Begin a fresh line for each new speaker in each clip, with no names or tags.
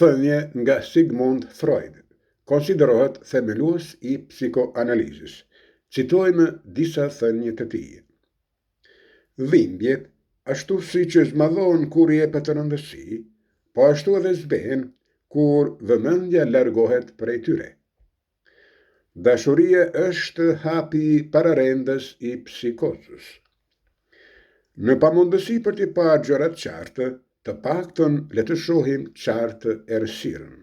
Thënie nga Sigmund Freud, konsiderohet themelues i psikoanalizës. Citojmë disa thënie të tij. Dhimbjet, ashtu siç zmadhohen kur i jepet rëndësi, po ashtu edhe zbehen kur vëmendja largohet prej tyre. Dashuria është hapi pararendës i psikozës. Në pamundësi për t'i parë gjërat qartë, të paktën le të shohim qartë errësirën.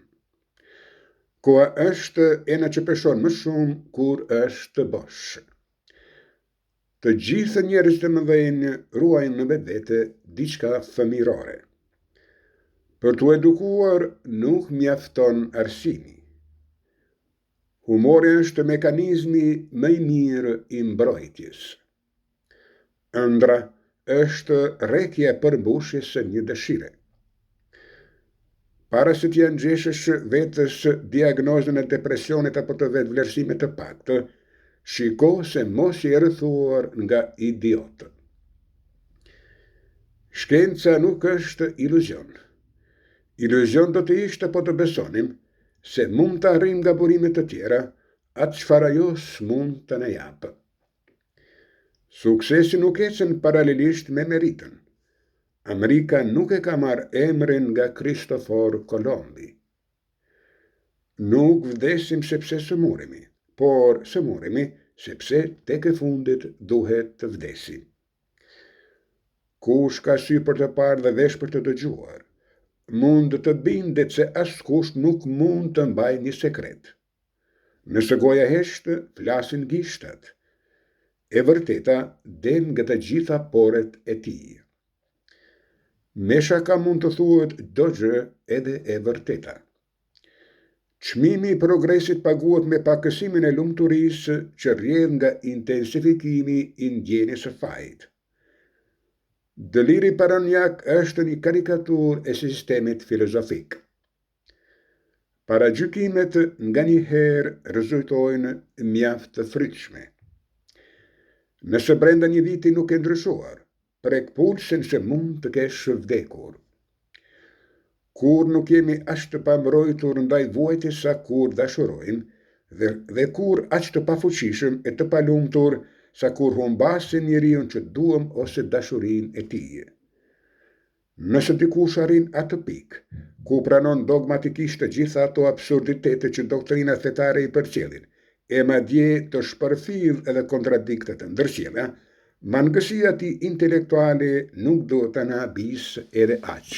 Koha është ena që peshon më shumë kur është bosh. Të gjithë njerëzit e mëdhenj ruajnë në vetvete diçka fëmijërore. Për t'u edukuar nuk mjafton arsimi. Humori është mekanizmi më i mirë i mbrojtjes. Ëndrra është rrekja e përmbushjes së një dëshire. Para se t'ia ngjeshësh vetes diagnozën e depresionit apo të vetëvlerësimit të paktë, shiko se mos je rrethuar nga idiotë. Shkenca nuk është iluzion. Iluzion do të ishte po të besonim se mund të arrijmë nga burime të tjera atë çfarë ajo s'mund të na japë. Suksesi nuk ecën paralelisht me meritën. Amerika nuk e ka marrë emrin nga Kristofor Kolombi. Nuk vdesim sepse sëmuremi, por sëmuremi sepse tek e fundit duhet të vdesim. Kush ka sy për të parë dhe vesh për të dëgjuar, mund të bindet se askush nuk mund të mbajë një sekret. Nëse goja hesht, flasin gishtat. E vërteta del nga të gjitha poret e tij. Me shaka mund të thuhet çdo gjë edhe e vërteta. Çmimi i progresit paguhet me pakësimin e lumturisë që rrjedh nga intensifikimi i ndjenjës së fajit. Deliri paranoiak është një karikaturë e sistemit filozofik. Paragjykimet nganjëherë rezultojnë mjaft të frytshme. Nëse brenda një viti nuk ke ndryshuar, prek pulsin se mund të kesh vdekur. Kurrë nuk jemi aq të pambrojtur ndaj vuajtjes sa kur dashurojmë dhe, dhe kurrë aq të pafuqishëm e të palumtur sa kur humbasim njeriun që duam ose dashurinë e tij. Nëse dikush arrin atë pikë, ku pranon dogmatikisht të gjitha ato absurditete që doktrinat fetare i përcjellin, e madje të shpërfillë edhe kontradiktat e ndërsjella, mangësia e tij intelektuale nuk duhet të na habisë edhe aq.